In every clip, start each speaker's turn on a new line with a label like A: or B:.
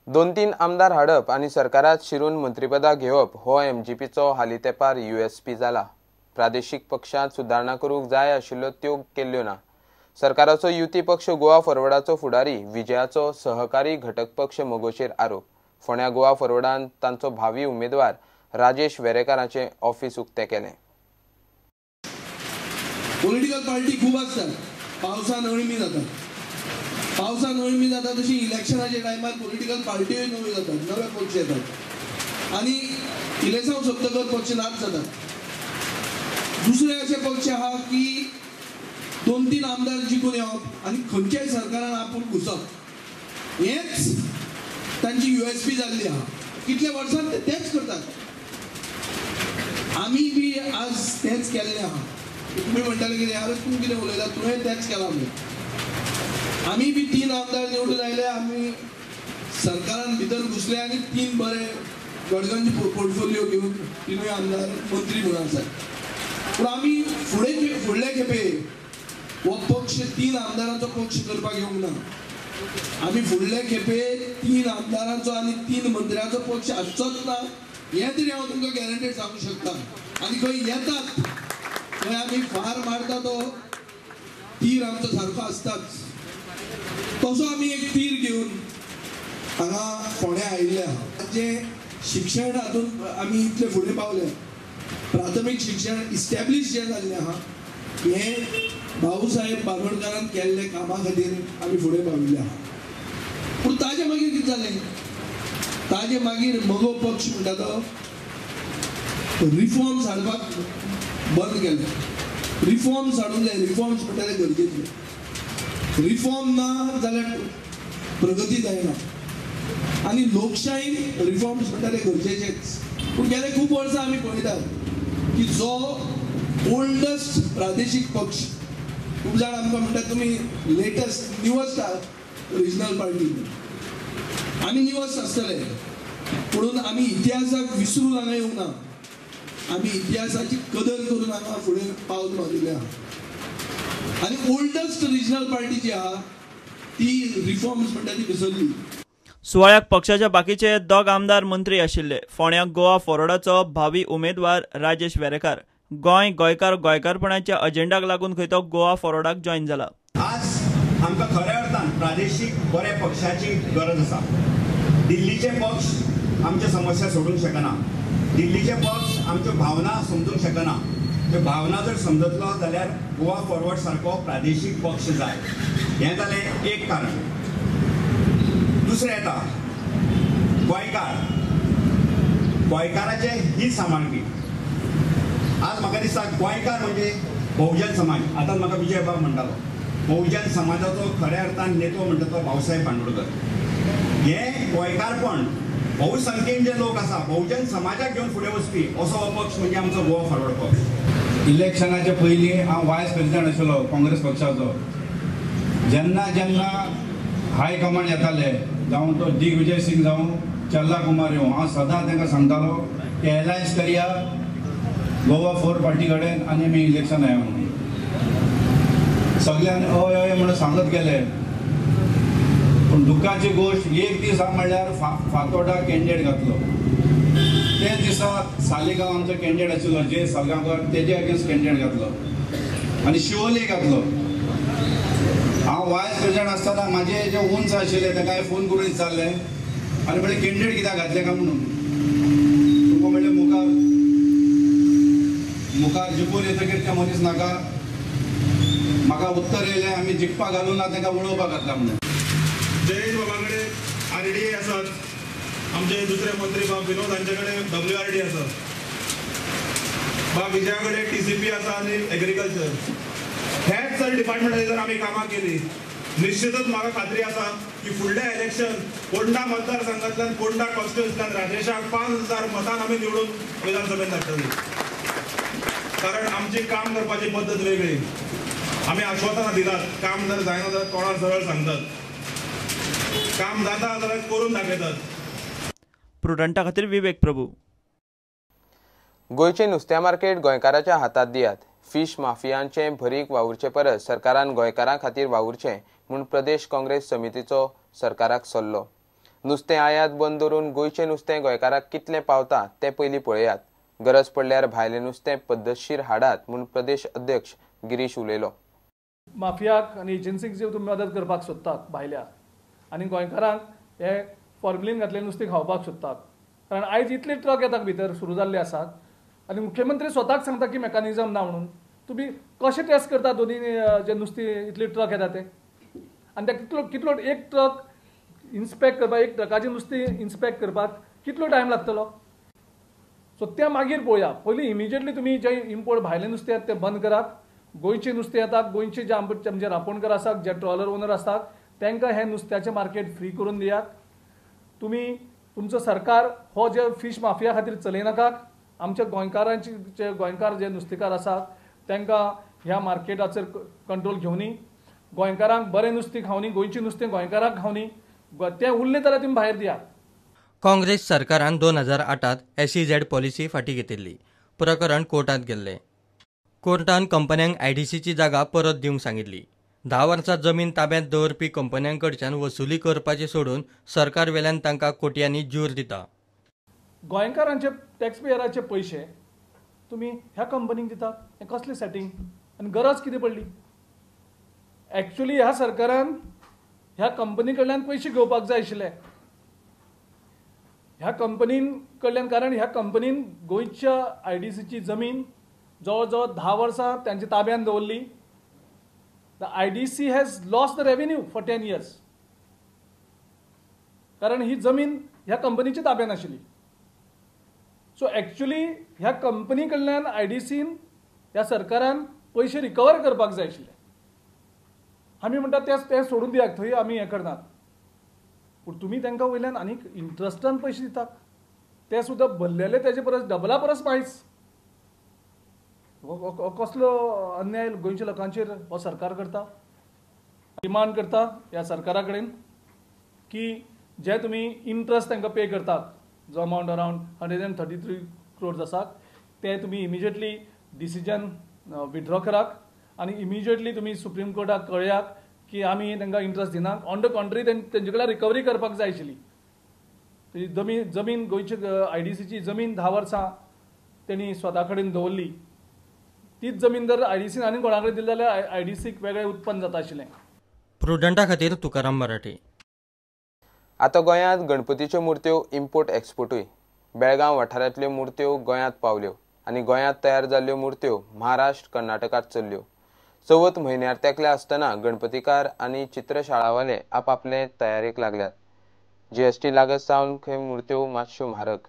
A: 2-3 आमदार हाडप आनी सरकारात शिरून मंत्रीपदां घेवप हो एमजीपीचो हालीं तेंपार यूएसपी जाला. प्रादेशीक पक्षांत सुदारणा करूंक जाय आशिल्ल्यो त्यो केल्ल्यो ना. सरकाराचो युती पक्ष गोवा फॉरवर्डाचो फुडारी विजयाचो सहकारी घटक पक्ष मगोचेर आरोप. फोंड्या गोवा फॉरवर्डान तांचो भावी उमेदवार राजेश वेरेकाराचें ऑफिस उक्तें केलें.
B: पॉलिटिकल पार्टी खूब आसतात, पावसान अळमी जातात, पावसान अळमी जाता तशी इलेक्शनाच्या टायमार पॉलिटिकल पार्टीय नव्यो जातात, नवे पक्ष येतात आनी इलेक्शन सोंपतकच पक्ष नाच जातात. दुसरे अशे पक्ष आहा की 2-3 आमदार जिखून येवप आनी खंयच्याय सरकारान आपूण घुसप, हेच तांची यूएसपी जाल्ली आहा. कितल्या वर्सां ते तेच करतात, आमी बी आज तेच केल्लें आहा. तुमी म्हणटाले कितें, आरे तूं कितें उलयता, तुवें तेच केलां म्हणून. आमी बी 3 आमदार निवडून आयले, आमी सरकारान भितर घुसले आनी 3 बरे गडगंज पोर्टफोलियो घेवन 3 आमदार मंत्री म्हणून आसात. पूण आमी फुडले खेपे हो पक्ष 3 आमदारांचो पक्ष करपाक येवंक ना. आमी फुडले खेपे 3 आमदारांचो आनी 3 मंत्र्यांचो पक्ष आसचोच ना हें तरी हांव तुमकां गॅरंटेड सांगूंक शकता. आनी खंय येतात थंय आमी फार मारता तो तीर आमचो सारको आसताच, तसो आमी एक तीर घेवन हांगा फोंड्या आयिल्ले आहा. जें शिक्षण हातूंत आमी इतले फुडें पावले, प्राथमीक शिक्षण इस्टॅब्लीश जें जाल्लें आहा हें भाऊसाहेब बांदोडकारान केल्ले कामा खातीर आमी फुडें पाविल्ले आहा. पूण ताजे मागीर कितें जालें, ताजे मागीर मगो पक्ष म्हणटा तो रिफॉर्म्स हाडपाक बंद केलें. रिफॉर्म्स हाडूंक जाय, रिफॉर्म्स म्हणटा ते गरजेचे. रिफॉर्म ना जाल्यार प्रगती जायना आनी लोकशाहीन रिफॉर्म्स म्हणटा ते गरजेचेच. पूण गेले खूब वर्सां आमी पळयतात की जो ओल्डस्ट प्रादेशीक पक्ष, खूब जाण आमकां म्हणटात तुमी लेटस्ट न्यूएस्ट रिजनल पार्टी, आमी न्यूएस्ट आसतले पूण आमी इतिहासाक विसरून हांगा येवंक ना. आमी इतिहासाची कदर करून हांगा फुडें पावल मारिल्लें आहा. आनी ओल्डस्ट रिजनल पार्टी जी आहा ती रिफॉर्म्स म्हणटा ती विसरली.
C: सुवाळ्याक पक्षाच्या बाकीचे 2 आमदार मंत्री आशिल्ले. फोंड्या गोवा फॉरवर्डाचो भावी उमेदवार राजेश वेरेकार गोंय गोंयकार गोंयकारपणाच्या अजेंडाक लागून खंय तो गोवा फॉरवर्डाक जॉयन जाला.
D: आज आमकां खऱ्या अर्थान प्रादेशीक बऱ्या पक्षाची गरज आसा. दिल्लीचे पक्ष आमच्यो समस्या सोडूंक शकना, दिल्लीचे पक्ष आमच्यो भावना समजूंक शकना. त्यो भावना जर समजतलो जाल्यार गोवा फॉरवर्ड सारको प्रादेशीक पक्ष जाय. हें जालें एक कारण. दुसरें येता गोंयकार, गोंयकाराचें हित सांबाळपी. आज म्हाका दिसता गोंयकार म्हणजे बहुजन समाज. आतां म्हाका विजय बाब म्हणटालो बहुजन समाजाचो खऱ्या अर्थान नेतो म्हणटा तो भाऊसाहेब बांदोडकर. हें गोंयकारपण बहुसंख्येन जे लोक आसा बहुजन समाजाक घेवन फुडें वचपी असो हो पक्ष म्हणजे आमचो गोवा फॉरवर्ड पक्ष.
E: इलेक्शनाच्या पयलीं हांव वायस प्रेसिडेंट आशिल्लो काँग्रेस पक्षाचो. जेन्ना जेन्ना हायकमांड येताले, जावं तो दिग्विजय सिंग जावं चल्ला कुमार येवं, हांव सदां तांकां सांगतालो की एलायन्स करया गोवा फोर पार्टी कडेन आनी आमी इलेक्शन आया म्हणून. सगळ्यांनी हय हय म्हणून सांगत गेले. पूण दुख्खाची गोश्ट, एक दीस हांव म्हणल्यार फातोडा कॅन्डिडेट घातलो. ते दिसा सालिगांव आमचो कॅन्डिडेट आशिल्लो जे सालगांवकर, तेजे अगेन्स्ट कॅन्डिडेट घातलो आनी शिवोली घातलो. हांव वायस प्रेसिडेंट आसतना म्हाजे जे उंच आशिल्ले ताका हांवें फोन करून विचारलें आनी म्हणलें कॅन्डिडेट कित्याक घातले काय म्हणून. तुमकां म्हणलें मुखार मुखार जिखून येतकीर ते मनीस नाका. म्हाका उत्तर येयलें आमी जिखपाक घालूं ना, तांकां उडोवपाक घातला म्हणून.
F: जयेश बाबा कडेन आरडीए आसात, आमचे दुसरे मंत्री बाब विनोद हांचे कडेन WRD आसा, बाब विजया कडेन TCP आसा आनी एग्रीकल्चर. हेच जर डिपार्टमेंटाचेर जर आमी कामां केली निश्चितच म्हाका खात्री आसा की फुडलें इलेक्शन फोंडा मतदारसंघांतल्यान, फोंडा कॉन्स्टिट्युएन्सींतल्यान राजेशाक 5000 मतान आमी निवडून विधानसभेंत धाडटली. कारण आमची काम करपाची पद्दत वेगळी. आमी आश्वासनां दितात, काम जर जायना जाल्यार तोंडार सरळ सांगतात, काम जाता जाल्यार करून दाखयतात.
C: प्रुडंटा खातीर विवेक प्रभू.
A: गोंयचें नुस्त्या मार्केट गोंयकाराच्या हातात दियात. फिश माफियांचे भरीक वावुरचे परस सरकारान गोंयकारां खातीर वावुरचें म्हूण प्रदेश काँग्रेस समितीचो सरकाराक सल्लो. नुस्तें आयात बंद दवरून गोंयचें नुस्तें गोंयकाराक कितलें पावता तें पयलीं पळयात. गरज पडल्यार भायलें नुस्तें पद्दतशीर हाडात म्हूण प्रदेश अध्यक्ष गिरीश उलयलो.
G: माफियाक आनी एजन्सीक जे तुमी मदत करपाक सोदतात भायल्या आनी गोंयकारांक हे फॉर्मलीन घातलें नुस्तें खावपाक सोदतात, कारण आयज इतले ट्रक येतात भितर सुरू जाल्ले आसात आनी मुख्यमंत्री स्वताक सांगता की मेकॅनिजम ना म्हणून. तुमी कशें टेस्ट करता दोनी जे नुस्तें इतले ट्रक येता ते आनी ते कितलो कितलो एक ट्रक इन्स्पेक्ट करपाक, एक ट्रकाचें नुस्तें इन्स्पेक्ट करपाक कितलो टायम लागतलो? सो तें मागीर पळोवया. पयलीं इमिजिएटली तुमी जे इम्पोर्ट भायलें नुस्तें येता तें बंद करात. गोंयचें नुस्तें येता, गोंयचे जे आमचे रांपोणकार आसात, जे ट्रॉलर ओनर आसात तांकां हें नुस्त्याचें मार्केट फ्री करून दियात. तुमी तुमचो सरकार हो जे फीश माफिया खातीर चलयनाकात. आमच्या गोंयकारांचे जे गोंयकार जे नुस्तेकार आसात तांकां ह्या मार्केटाचेर कंट्रोल घेवनी, गोंयकारांक बरें नुस्तें खावनी, गोंयचें नुस्तें गोंयकारांक खावनी, तें उरलें जाल्यार तुमी भायर दियात.
H: काँग्रेस सरकारान 2008 SEZ policy फाटीं घेतिल्ली. प्रकरण कोर्टांत गेल्लें. कोर्टान कंपन्यांक IDCची जागा परत दिवंक सांगिल्ली. 10 वर्सां जमीन ताब्यांत दवरपी कंपन्यां कडच्यान वसुली करपाची सोडून सरकार वेल्यान तांकां कोट्यांनी ज्यूर दिता.
G: गोंयकारांचे टॅक्सपेयराचे पयशे तुमी ह्या कंपनीक दितात, हें कसलें सेटींग आनी गरज कितें पडली? एक्चुअली ह्या सरकारान ह्या कंपनी कडल्यान पयशे घेवपाक जाय आशिल्ले ह्या कंपनीन कडल्यान, कारण ह्या कंपनीन गोंयच्या IDCची जमीन जवळ जवळ 10 वर्सां तांच्या ताब्यान दवरली. The IDC has lost the revenue for 10 years, कारण ही जमीन ह्या कंपनीच्या ताब्यान आशिल्ली. सो एक्चुअली ह्या कंपनी कडल्यान IDCन ह्या सरकारान पयशे रिकवर करपाक जाय आशिल्ले. आमी म्हणटात ते सोडून दियात, थंय आमी हें करनात, पूण तुमी तांकां वयल्यान आनीक इंट्रस्टान पयशे दितात, ते सुद्दां भरलेले तेजे परस डबला परस मायज. कसलो अन्याय गोंयच्या लोकांचेर हो सरकार करता. डिमांड करता ह्या सरकारा कडेन की जे तुमी इंट्रस्ट तांकां पे करतात, जो अमावंट अरावंड 133 क्रोर्स आसात, ते तुमी इमिजिएटली डिसिजन विथड्रॉ करात आनी इमिजिएटली तुमी सुप्रीम कोर्टाक कळयात की आमी तांकां इंट्रस्ट दिना. ऑन the कॉन्ट्री तेंचे कडल्यान रिकवरी करपाक जाय आशिल्ली. जमीन गोंयची IDCची जमीन 10 वर्सां तेणी स्वता कडेन दवरली, तीच जमीन जर IDCन आनी कोणा कडेन दिली जाल्यार IDCक वेगळें उत्पन्न जाता आशिल्लें.
H: प्रुडंटा खातीर तुकाराम मराठे.
A: आतां गोंयांत गणपतीच्यो मुर्त्यो इम्पोर्ट एक्सपोर्टूय. बेळगांव वाठारांतल्यो मुर्त्यो गोंयांत पावल्यो आनी गोंयांत तयार जाल्ल्यो मुर्त्यो महाराष्ट्र कर्नाटकांत चल्ल्यो. चवथ म्हयन्यार तेंकल्या आसतना गणपतीकार आनी चित्रशाळावाले आपापले तयारेक लागल्यात. GST लागत सावन खंय मुर्त्यो मातश्यो म्हारग.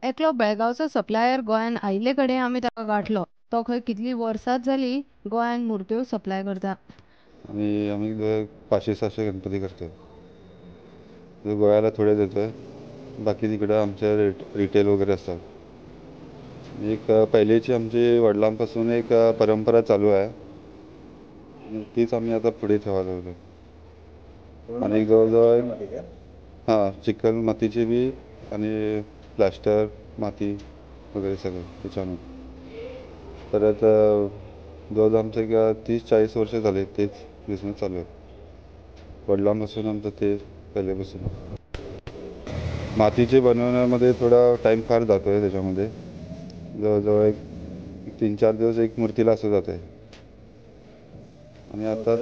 I: एकलो बेळगांवचो सप्लायर गोंयान आयिल्ले कडेन आमी ताका गांठलो. तो खंय कितलीं वर्सांच जाली गोंयान मुर्त्यो सप्लाय करता.
J: आणि आम्ही 500-600 गणपती करतो. गोव्याला थोडे देतो, बाकी तिकडं आमच्या रिटेल वगैरे असतात. एक पहिलेची आमची वडिलांपासून एक परंपरा चालू आहे, तीच आम्ही आता पुढे ठेवायला लागलो. आणि जवळजवळ हां चिखल मातीची बी आणि प्लास्टर माती वगैरे सगळं त्याच्यानं. परत जवळजवळ आमचं एक 30-40 वर्ष झाले तेच बिझनेस चालू आहे. वडिलांपासून आमचं ते पहिल्यापासून. मातीचे बनवण्यामध्ये थोडा टाईम फार जातो आहे, त्याच्यामध्ये जवळजवळ एक 3-4 दिवस एक मूर्तीला असं जात आहे. आणि आता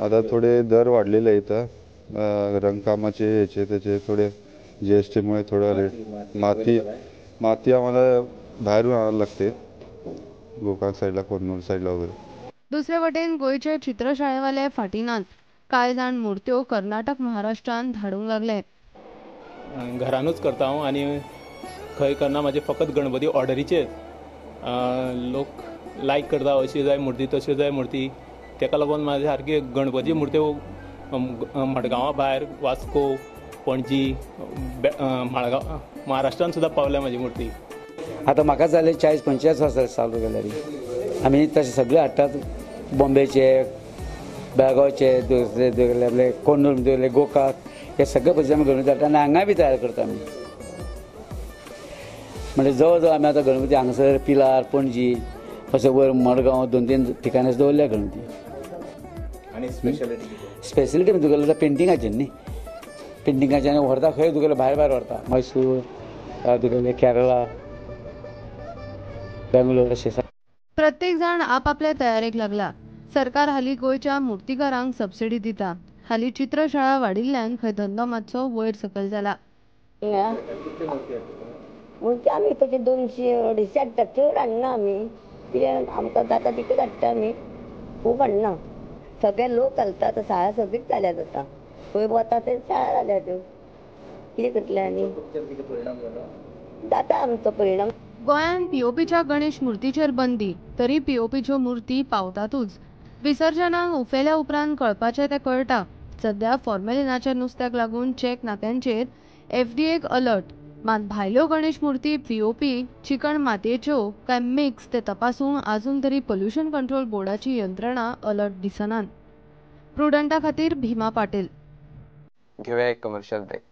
J: आता थोडे दर वाढलेले आहेत रंगकामाचे, याचे त्याचे थोडे GSTमुळे थोडा रेट. माती माती आम्हाला बाहेरून आणायला लागते, गोकाक साईडला, कोन्नूर साईडला वगैरे.
I: दुसरे वटेन गोंयचे चित्रशाळेवाले फाटीं नात. कांय जाण मुर्त्यो कर्नाटक महाराष्ट्रान धाडूंक लागले.
K: घरानूच करता हांव आनी खंय करना. म्हाजे फकत गणपती ऑर्डरीचेर लोक लायक करता, अशी जाय मुर्ती तशी जाय मुर्ती. तेका लागून म्हाजे सारकी गणपती मुर्त्यो मडगांवा भायर वास्को, पणजी, मडगांव, महाराष्ट्रान सुद्दां पावल्या म्हाजी मुर्ती.
L: आतां म्हाका जाले 40-45 वर्सां चालू केल्यार आमी तशे सगळे हाडटात, बॉम्बेचे, बेळगांवचे, दुसरे आपले कोन्नूर, दवरले गोकाक, हे सगळे पद्दतीन आमी गणपती हाडटा आनी हांगा बी तयार करता आमी. म्हणजे जवळ जवळ आमी आतां गणपती हांगासर पिलार, पणजी, अशें वयर मडगांव 2-3 ठिकाणी दवरल्या गणपती.
M: आनी स्पेशलिटी
L: स्पेशलिटी म्हणजे तुगेलें पेंटिंगाचेर न्ही, पेंटिंगाचेर आनी व्हरता खंय तुगेलें भायर भायर व्हरता, मैसूर, तुगेलें केरळा, बेंगलोर अशें.
I: प्रत्येक जाण आपापल्या तयारेक लागला. सरकार हालीं गोंयच्या मुर्तीकारांक सबसिडी दिता. हालीं चित्रशाळा वाडिल्ल्यान खंय धंदो मातसो वयर सकयल जाला.
N: मुर्ती आमी तशें 200-250 हाडटा, चड हाडना आमी, कित्याक आमकां जाता तितलेच हाडटा आमी, खूब हाडना. सगळे लोक घालता आतां, शाळा सगळीच जाल्यात आतां, खंय वता ते शाळा जाल्या त्यो, कितें करतले आनी जाता आमचो परिणाम.
I: गोंयांत पीओपीच्या गणेश मुर्तीचेर बंदी, तरी पीओपीच्यो मुर्ती पावतातूच. विसर्जनाक उफेल्या उपरांत कळपाचें तें कळटा. सध्या फॉर्मेलिनाच्या नुस्त्याक लागून चेक नाक्यांचेर एफडीएक अलर्ट. मात भायल्यो गणेश मुर्ती पीओपी, चिकण मातयेच्यो काय मिक्स ते तपासूंक आजून तरी पोल्युशन कंट्रोल बोर्डाची यंत्रणा अलर्ट दिसनात. प्रुडंटा खातीर भीमा पाटील.
A: घेवया एक कमर्शियल ब्रेक.